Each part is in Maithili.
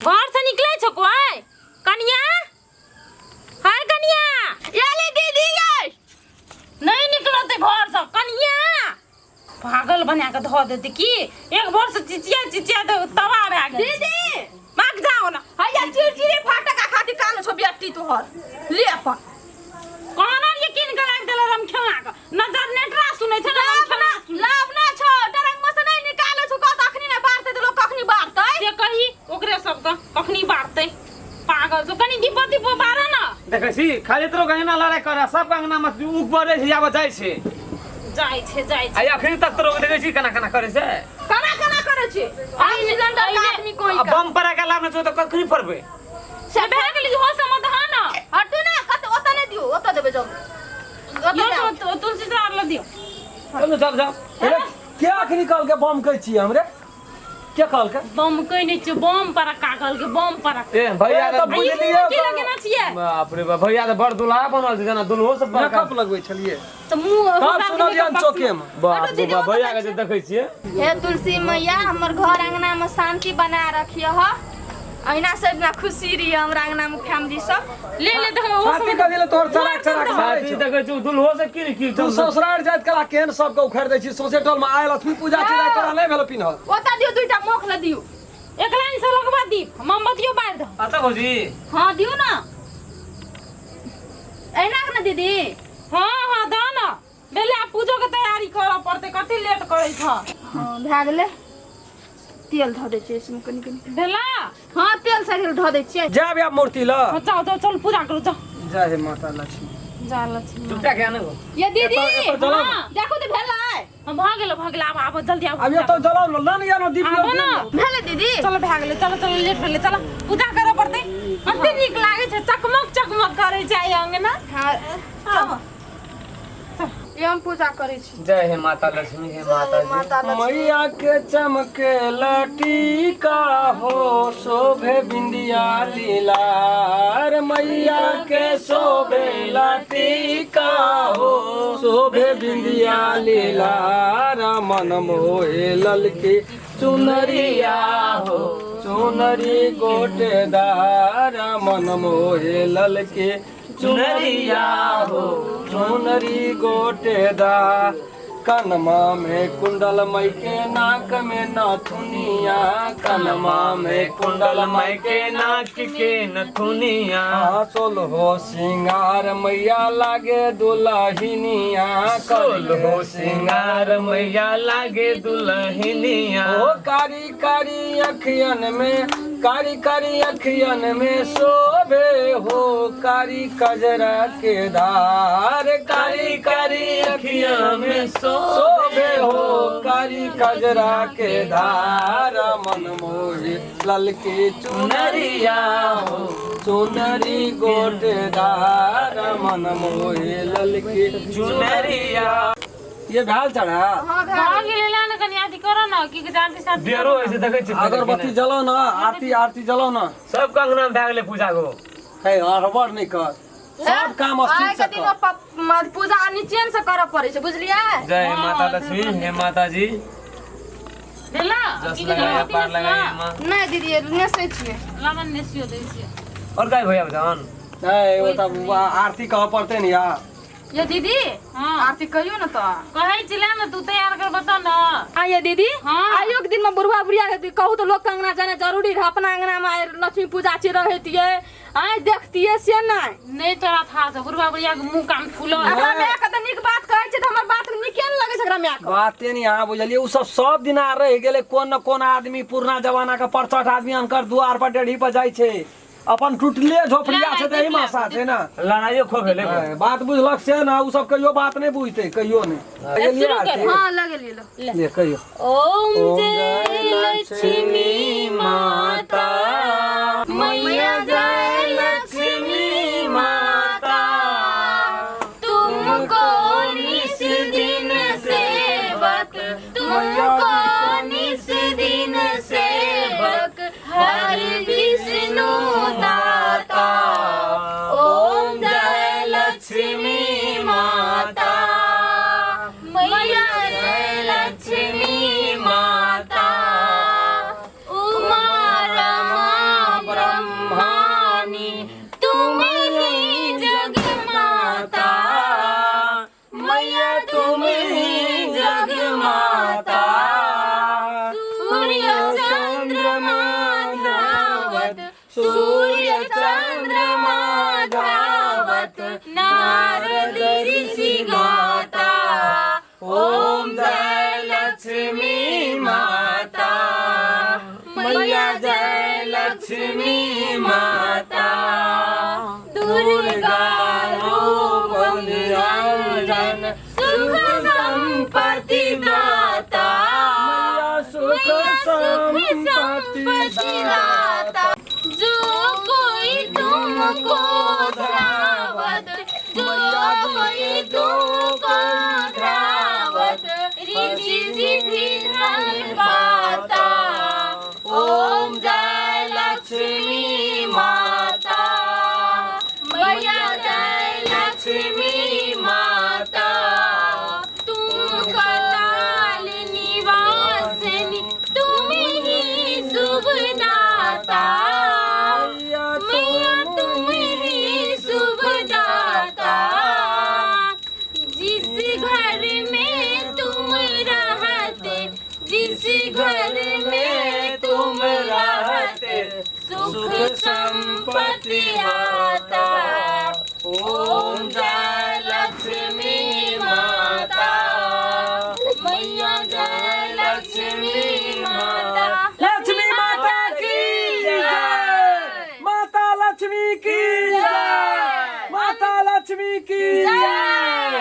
घर से निकले छो कोई कनिया हाय कनिया एली दीदी यै नहीं निकलते घर से कनिया पागल बना के धो देते की एक भर से चिचिया चिचिया तो तवा भए गेल दीदी भाग जाओ ना हैया चिड़चिड़ी फाटका खातिर कान छो बेटी तोहर ले अपन कहना ये किन के लाग देला रम खेलना के न जनरेटरा सुनै छै न रम खेलना सुनै लाभ ना छो डरंग में से नहीं निकाले छो कत अखनी नहीं बारते त लोग कखनी बारते से कही ओकरे सब के कखनी बारतै पागल छौ कनी दीपो दीपो बारह ना देखै छी खाली तोरो अंगना लड़ाइ करे सब अंगना में उग बढ़ै छै आब जाइ छै जाइ छै जाइ छै आ अखन तक तोरो देखै छी केना केना करै छै केना केना करै छी आ सिलेंडर के आदमी कोई आ का बम पड़ा के लाभ नहि छौ तऽ कखनी पड़बै से भए गेलै हो समझ हाँ ना हटू ना कत ओत नहीं दियो ओत देबे जाओ यो सब तुलसी से आर ल दियो चलू जाओ जाओ अरे के अखनी कहलकै बम कहै छियै हमरे के कहलकै बम कहै नहि छियै बम पर कागल के बम पर ए भैया ए, तऽ तऽ बुझलियै की लगेना छियै बाप रे बाप भैया तऽ बड़ दुल्हा बनल छै जेना दुल्हो सब बड़का मेकअप लगबै छलियै तऽ मुँह तब सुनलियै हम चौके मे बाप रे बाप भैया के जे देखै छियै हे तुलसी मैया हमर घर अंगना में शांति बना रखियो ह अहिना से इतना खुशी रही हमरा अंगना में फैमिली सब ले ले देखो ओ छाती कथी ले तोहर चराक चराक मारै छाती छौ देखै छियै दुल्हो से की की तू ससुरार जाइत कला केहन सबके उखाड़ि दै छी सौंसे टोल मे आइ लक्ष्मी पूजा छै राति तोरा नहि भेल पिन्हल ओतऽ दियौ दुईटा मोख ल दियौ एक लाइन से लगवा दीप मोमबत्तियो बारि दो अच्छा भौजी हाँ दियौ ना अहिना के ना दीदी हाँ हाँ दो ना भेलै आब पूजो के तैयारी करऽ पड़तै कते लेट करै छ हाँ भए गेलै तेल धऽ दै छियै इसमे कनि कनि भेला हाँ तेल साइकिल धऽ दै छियै जायब आब मूर्ति ल हाँ, जाओ जाओ चल पूजा करू जाओ जय हे माता लक्ष्मी जा लक्ष्मी चुपचाप के आने ये दीदी एतऽ जलाउ हाँ देखो तऽ भेलै हाँ, भऽ गेल भऽ गेल आब आब जल्दी आब आब एतऽ जलाउ न ल ने यानो दीप आबो ना भेलै दीदी चलो भए गेलै चलो चलो लेट भेलै चलो पूजा करऽ पड़तै कते नीक लागै छै चकमक चकमक करै छै आइ अंगना हाँ चलो ये हम पूजा करै छी जय हे माता लक्ष्मी हे माता जी माता लक्ष्मी मैया के चमके लटीका हो शोभे बिंदिया लीलार मैया के शोभे लटीका हो शोभे बिंदिया लीलार मन मोहे ललकी चुनरिया हो चुनरी गोटेदार मन मोहे ललकी चुनरिया हो चुनरी गोटेदार कनमा में कुंडल मई के नाक में नथुनिया कनमा में कुंडल मई के नाक के नथुनिया हाँ, सोलहो सिंगार मैया लागे दुलहिनिया सोलहो सिंगार मैया लागे दुलहिनिया ओ कारी कारी अखियन में कारी कारी अखियन में शोभे हो कारी कजरा के धार कारी कारी अखियन में शोभे हो कारी कजरा के धार मन मोहे ललकी चुनरिया हो चुनरी गोटेदार मन मोहे ललकी चुनरिया ये भेल चढ़ा हाँ भेल भऽ गेलै ला ने कनि अथी करऽ ने की कहै छै आरती सारती बेरो ऐसे देखै छी अगरबत्ती जलाउ ने आरती आरती जलाउ ने सब अंगना में भए गेलै पूजा गो हे हड़बड़ नहि कर सब काम अस्थिर आइ से के दिन कर पूजा निचेन से करऽ पड़ै छै बुझलियै जय माता लक्ष्मी हे माता जी भेला जस की कहै छै, लगाया मोमबत्ती पार नेसला? लगाया माँ नहि दीदी नेसै छियै लमन नेसियो दै छियै और काय भैया जान नहीं ओ तब आरती कहऽ पड़तै ने यार ये दीदी हाँ। आरती कहियो ना तो कहै छी ला ने तू तैयार कर बता न आ ये दीदी हाँ। आइयो के दिन में बुढ़वा बुढ़िया के कहू तो लोग के अंगना जाना जरूरी रहे अपना अंगना में आइ लक्ष्मी पूजा छी रहतियै आइ देखतियै से नहि नहीं तोरा था से बुढ़वा बुढ़िया के मुंह कान फूलल एकरा माय के तऽ नीक बात कहै छै तऽ हमर बात नीके ने लगै छै एकरा माय के बाते नहीं अहाँ बुझलियै ओ सब सब दिना रहि गेलै कोन न कोन आदमी पुरना जमाना के परचठ आदमी अनकर दुआर पर डेढ़ी पर जाइ छै अपन टूटले झोपड़िया छै तऽ एहिमे आशा छै ने लड़ाइयो खूब भेलै हाँ, बात बुझलक से ने ओ सब कहियो बात नहि बुझतै कहियो नहि लगेलियै आरती? हाँ लगेलियै लो ले कहियो ओम ओम जय जय लक्ष्मी माता मैया जय लक्ष्मी माता तुमको निस दिन सेवक तुमको निस दिन सेवक हरि विष्णु दाता ओम जय लक्ष्मी माता मैया जय लक्ष्मी माता उमा रमा सूर्य चंद्रमा धावत नारद ऋषि गाता ओम जय लक्ष्मी माता मैया जय लक्ष्मी माता दुर्गा रूप निरंजन सुख संपत्ति दाता मैया सुख मैया सुख संपत्ति संपत्ति दाता जो कोई तुमको ध्यावत जो कोई तुमको ध्यावत रिद्धि सिद्धि धन पाता ओम जय लक्ष्मी माता मैया जय लक्ष्मी माता तुम कताल निवासिनी तुम ही शुभदाता मैया तुम ही शुभदाता जिस घर में तुम रहते जिस घर में तुम रहते सुख संपत्ति आता ओम जय लक्ष्मी माता मैया जय लक्ष्मी माता लक्ष्मी माता की जय माता लक्ष्मी की जय माता लक्ष्मी की जय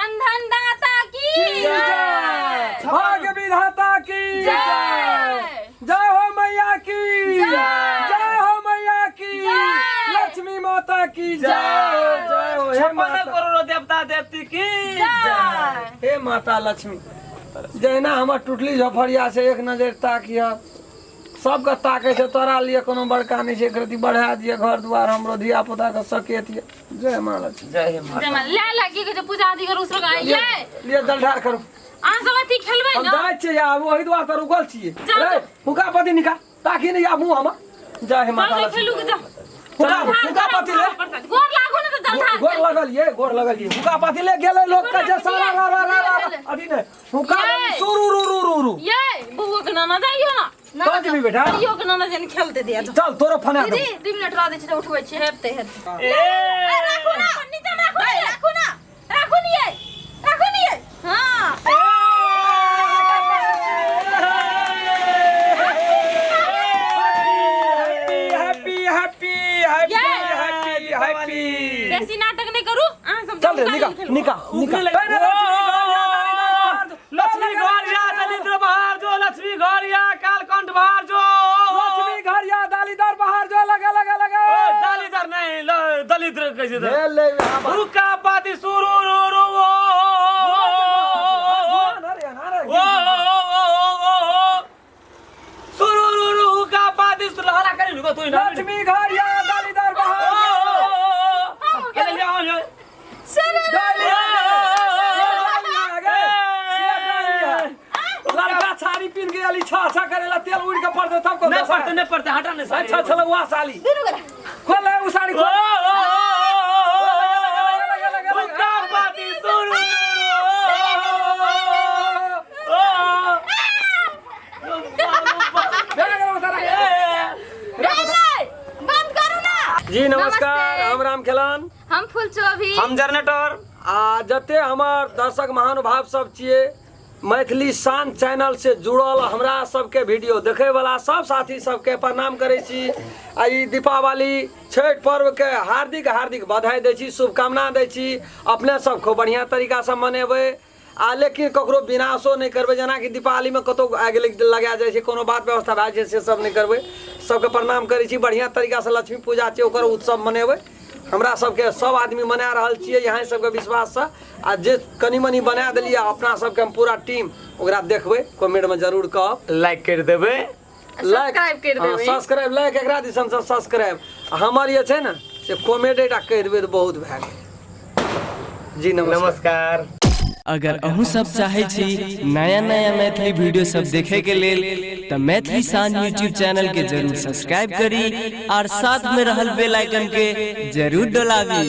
अंधन दाता की जय भाग्य विधाता की जय जय हो मैया की जय हो मैया की लक्ष्मी माता की जय जय हो हे 56 माता करोड़ देवता देवती की जय हे माता लक्ष्मी जहिना हमर टुटली झोपड़िया से एक नजर ताकिय सबके ताकै छै तोरा लिए कोनो बड़का नहि छै एक रति बढ़ा दिए घर दुआर हमरो धिया पुता के सकेत ये जय माँ लक्ष्मी जय हे माता जय माँ ले ला की कहै छै पूजा आदि करू उसरो ये लिए जलढार करू अहाँ सब अथी खेलबै हम ने जाइ छियै आब ओहि दुआर पर रुकल छियै जाउ, रे जाउ। हुका पति निकाल ताकि नहि आब मुँह हमर जय हे माता चल लक्ष्मी खेलू के जाउ हुका हुका पति ले गोर लागू ने तऽ जलधार गोर लगल ये गोर लगल ये हुका पति ले गेलै लोक के जे सारा रा रा रा रा अथी नहि हुका ये। सुरु रु रु रु रु ये बौआ के नाना जाइयो ना कहाँ जेबही बेटा कहियो के नाना जन खेलते दिया चल तोरो फना दीदी 2 मिनट रह दै छी तऽ उठबै छी हेतै हेतै ए राखू ना नीचा में राखू राखू ना राखू नहीं है राखू नहीं है हाँ happy happy happy happy happy बेसी नाटक नहीं करू अहाँ सब चल रे निकाल निकाल निकाल लक्ष्मी घर या दलिद्र बाहर जो लक्ष्मी घर या कालकंठ बाहर जो लक्ष्मी घर या दालीदार बाहर जो लगे लगे लगे ओ दालीदार नहीं दलिद्र कैसे ले ले यहाँ बाहर। हुक्का पाती सुरु रु रु ओ ना रे, ना रे। ओ ओ ओ सुरु रु रु हुक्का पाती सुरु हला करी नुको तू ना लक्ष्मी घर या दालीदार बाहर जो। लड़का साड़ी पीन के आली छा छा करेला तेल उड़ के पड़ते तब को नहीं पड़ते नहीं पड़ते हटा नहीं अच्छा अच्छा लगवा साली खोल ले उ साड़ी खोल हुक्का पाती सुरु बेटा करो सारा बंद करू ना जी नमस्कार नमस्ते। हम राम खेलन हम फुल चोभी हम जनरेटर आ जते हमर दर्शक महानुभाव सब छियै मैथिली शान चैनल से जुड़ल हमरा सबके वीडियो देखे वाला सब साथी सबके प्रणाम करै छी आ ई दीपावली छठि पर्वके हार्दिक हार्दिक बधाई दै छी शुभकामना दै छी अपने सब खूब बढ़िआँ तरीकासँ मनेबै आ लेकिन ककरो विनाशो नहि करबै जेनाकि दीपावलीमे कतहु आगि लगा जाइ छै कोनो बात व्यवस्था भए जाइ छै से सब नहि करबै सबके प्रणाम करै छी बढ़िआँ तरीकासँ लक्ष्मी पूजा छै ओकर उत्सव मनेबै हमरा सबके सब आदमी मना रहल छियै यहाँ सबके विश्वाससँ आ जे कनि मनि बना देलियै अपना सबके हम पूरा टीम ओकरा देखबै कमेंटमे जरूर कहब लाइक कर देबै सब्सक्राइब करि देबै। सब्सक्राइब लाइक एकरा दिसन से सब्सक्राइब आ हमर जे छै ने से कमेंटे टा कहि देबै तऽ बहुत भए गेल जी नमस्कार नमस्कार अगर अहूँ सब चाहै छी नया नया मैथिली वीडियो सब देखे के लेल तऽ मैथिली शान यूट्यूब चैनल के जरूर सब्सक्राइब करी और साथ में रहल बेल आइकन के जरूर डोलाबी।